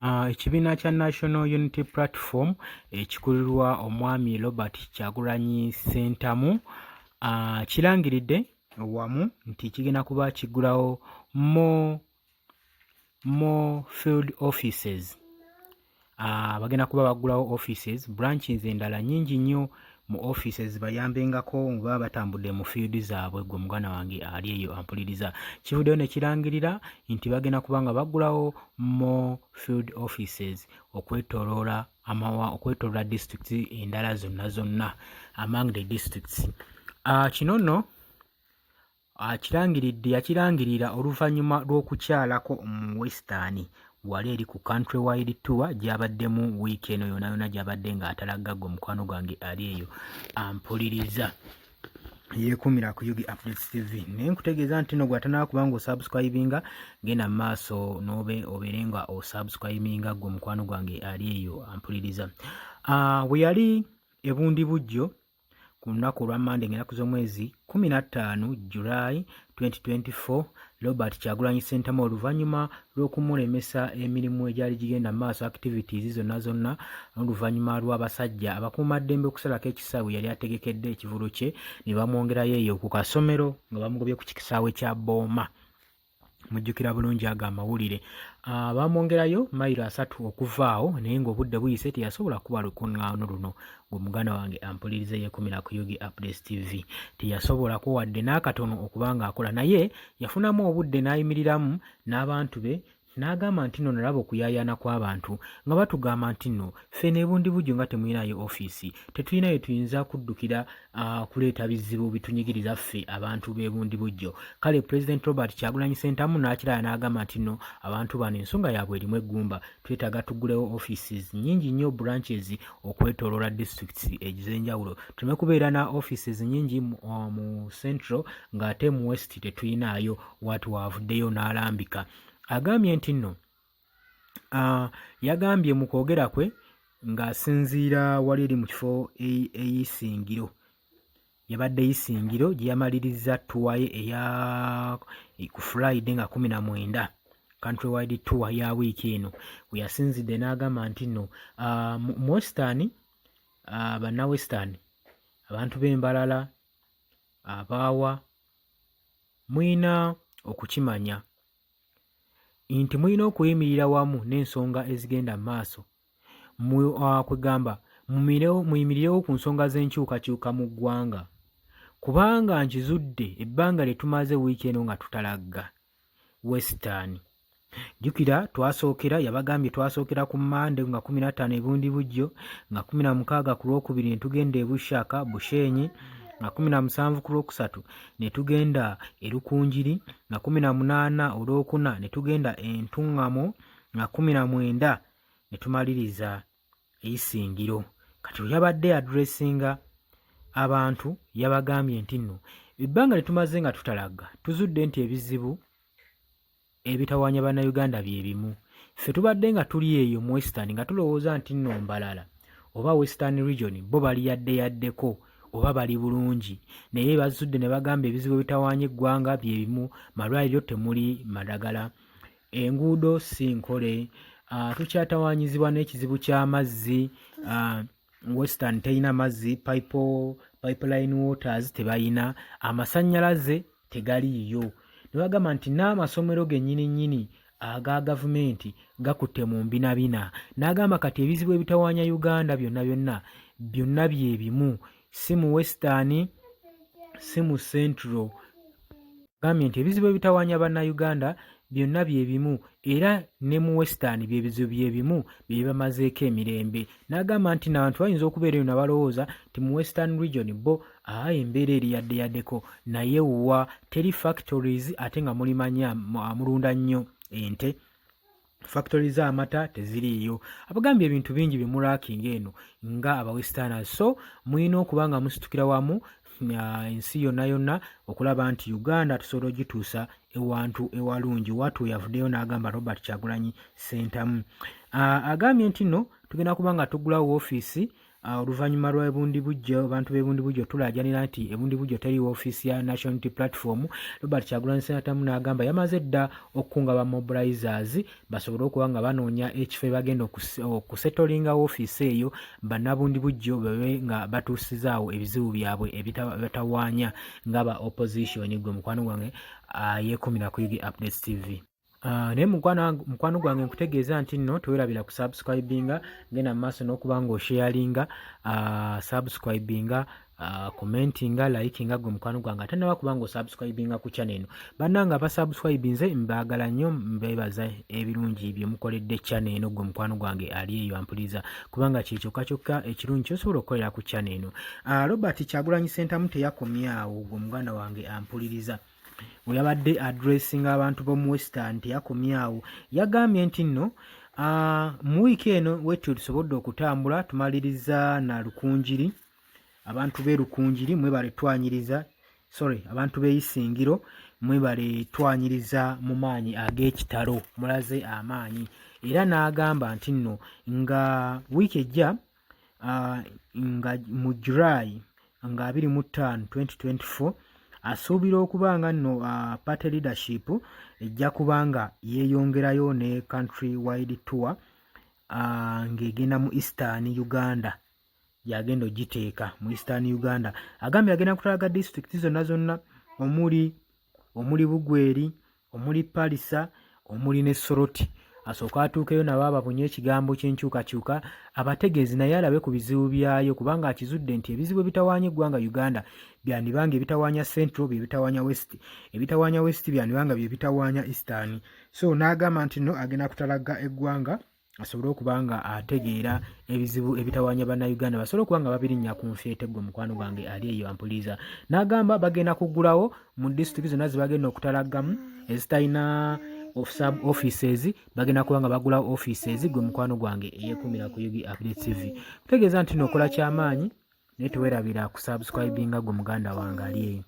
Ekibiina kya National Unity Platform ekikulirwa omwami Robert Kyagulanyi Ssentamu kirangiridde wamu nti kigenda kuba kiggulawo more field offices. Bagenda kuba baggulawo offices, branches endala nnyingi nnyo mu offices, bayambengako nga baba batambudde mu field zaabwe. Gwe muganda wange ali eyo ampuliriza, kivuddeyo ne kirangirira nti bagenda kuba nga baggulawo more field offices okwetoloola amawa, okwetoloola districts endala zonna zonna, among the districts. Kino nno akirangiridde, yakirangirira oluvannyuma lw'okukyalako mu Western wali eri ku country wide tour gy'abaddemu wiiki eno yonna yonna, gy'abadde ng'atalaga. Gwe mukwano gwange ali eyo ampuliriza, yeekuumira ku UG Updates TV, naye nkutegeeza nti no gwatanaba kuba nga osubscribinga, genda mu maaso n'obe obeere nga osubscribinga. Gwe mukwano gwange ali eyo ampuliriza, bwe yali ebundi bujjo ku lunaku olwa Mande ng'ennaku z'omwezi 15 July 2024, Robert Kyagulanyi Ssentamu, oluvannyuma lw'okumulemesa emirimu egyali gigenda mu maaso, activities zonna zonna, n'oluvannyuma lw'abasajja abakuumaddembe okusalako ekisaawe yali ategekedde ekivulu kye ne bamwongerayo eyo ku kasomero nga bamugobye ku kisaawe kya Booma, mujjukira bulungi ago amawulire, bamwongerayo mayiro 30 okuva awo, naye ng'obudde buyise, teyasobola kuba lukuŋŋaano luno. Gwe muganda wange ampuliriza, yeekumira ku UG Updates TV, teyasobolako wadde n'akatono okuba ng'akola, naye yafunamu obudde n'ayimiriramu n'abantu be n'agamba nti nno nalaba okuyaayaana kw'abantu nga batugamba nti nno ffe n'ebundi bujjo nga temulinayo ofiisi, tetulinayo tuyinza kuddukira kuleeta bizibu bitunyigiriza ffe abantu b'ebundi bujjo. Kale President Robert Kyagulanyi Ssentamu n'akiraya n'agamba nti nno abantu bano ensonga yaabwe erimu eggumba, twetaaga tuggulewo offices nnyingi nnyo, branches okwetooloola districts ez'enjawulo, tuleme kubeera na offices nnyingi mu Central ng'ate mu West tetuyinaayo. Waati waavuddeyo n'alambika, agambye nti nno yagambye mu kwogera kwe ng'asinziira wali eri mu kifo eyisingiro, yabadde Isingiro gye yamaliriza tour ye eya ku Friday nga 19, country wide tour ya wiiki eno, we yasinzidde n'agamba nti nno mu Western, banna Western, abantu b'Embalala, abaawa, muyina okukimanya nti mulina okuyimirira wamu n'ensonga ezigenda mu maaso, kwegamba muyimirirewo ku nsonga z'enkyukakyuka mu ggwanga, kubanga nkizudde ebbanga lye tumaze wiiki eno nga tutalagga Western. Jjukira twasookera, yabagambye twasookera ku Mande nga 15 ebundi bujjo, nga 16 ku Lwokubiri ne tugenda e Bushaka, Bushenyi, nga 17 ku Lwokusatu ne tugenda e Lukunjiri, nga 18 Olwokuna ne tugenda e Ntuŋŋamo, nga 19 ne tumaliriza Isingiro. Kati bwe yabadde addressinga abantu, yabagambye nti nno ebbanga lye tumaze nga tutalaga, tuzudde nti ebizibu ebitawaanya Bannayuganda bye bimu. Ffe tubadde nga tuli eyo mu Western nga tulowooza nti nno Mbalala oba Western Region bo bali yadde yaddeko oba bali bulungi, naye bazudde ne bagamba ebizibu ebitawaanya eggwanga bye bimu: malwaliro temuli madagala, enguudo si nkole, tukyatawaanyizibwa n'ekizibu ky'amazzi, Western terina mazzi, pipeline waters tebayina, amasannyalaze tegaliiyo, ne bagamba nti n'amasomero gennyini nnyini aga gavumenti gakutte mu mbinabina. N'agamba kati ebizibu ebitawaanya Uganda byonna byonna byonna bye bimu, si mu Western, si mu Central. Agambye nti ebizibu ebitawaanya Bannayuganda byonna bye bimu, era ne mu Western bye bizibu bye bimu bye bamazeeko emirembe. N'agamba nti n'abantu bayinza okubeera eyo nabalowooza nti mu Western Region bo embeera eri yadde yaddeko, naye wa teri factories, ate nga mulimanya mulunda nnyo ente, factory z'amata teziriiyo. Abagambye ebintu bingi bye mulackinga eno nga aba Westerners, so mulina okuba nga musitukira wamu ensi yonna yonna okulaba nti Uganda tusobola ogituusa ewantu ewalungi. Watu yavuddeyo n'agamba Robert Kyagulanyi Ssentamu, agambye nti nno tugenda kuba nga tuggulawo ofiisi. Oluvannyuma lwa Bundibugyo, abantu b'e Bundibugyo tulaajanira nti e Bundibugyo teri woofiisi ya National Unity Platform. Robert Kyagulanyi Ssentamu n'agamba yamaze dda okukunga ba mobilizers basobole okuba nga banoonya ekifo ebagenda okusetolinga woofiisi eyo, bannabundibugyo babe nga batuusizaawo ebizibu byabwe ebitawaanya nga ba opposition. Gwe mukwano gwange yeekumira ku UG Updates TV. Naye mukwano gwange nkutegeeza nti nno tewerabira ku subscribinga, genda mu maaso n'okuba nga osharinga, subscribinga, commentinga, likinga. Gwe mukwano gwange ate naba kuba nga osubscribinga ku channel eno, bannange abasubscribinze mbaagala nnyo, mbeebaza ebirungi bye mukoledde channel eno. Gwe mukwano gwange ali eyo ampuliriza, kubanga kye kyokka kyokka ekirungi kyosobola okukolera ku channel eno. Robert Kyagulanyi Ssentamu teyakomyawo. Gwe muganda wange ampuliriza, bwe yabadde addressinga abantu b'omu Western teyakomyawo. Yagambye nti nno mu wiiki eno wetyo tusobodde okutambula, tumaliriza na Lukunjiri. Abantu b'e Lukunjiri mwebale twanyiriza, sorry, abantu b'e Isingiro mwebale twanyiriza mu maanyi ag'ekitalo, mulaze amaanyi. Era n'agamba nti nno nga wiiki ejja, nga mu July nga 25 2024, asuubira okuba nga nno party leadership ejja kuba nga yeeyongerayo ne country wide tour, ng'egenda mu Eastern Uganda, yagenda ogiteeka mu Eastern Uganda. Agambye agenda kutalaga disitulikiti zonna zonna omuli Bugweri, omuli Palisa, omuli ne Soroti, asooke atuukeyo nabo ababunye ekigambo ky'enkyukakyuka, abategeezi naye alabe ku bizibu byayo, kubanga akizudde nti ebizibu ebitawaanya eggwanga Uganda byandibanga ebitawaanya Central bye bitawaanya West, ebitawaanya West byandibanga bye bitawaanya Eastern. So n'agamba nti no agenda kutalaga eggwanga asobole okuba nga ategeera ebizibu ebitawaanya Bannayuganda, basobole okuba nga babirinnya ku nfeete. Gwe mukwano gwange ali eyo ampuliza, n'agamba bagenda kuggulawo mu disitulikiti zonna zebagenda okutalagamu ezitalina sub offices, bagenda kuba nga bagulawo offices. Gwe mukwano gwange eyekumira ku UG Update TV, kutegeeza nti nokola kyamaanyi, naye tewerabira kusubscribinga. Gwe muganda wange ali eyo.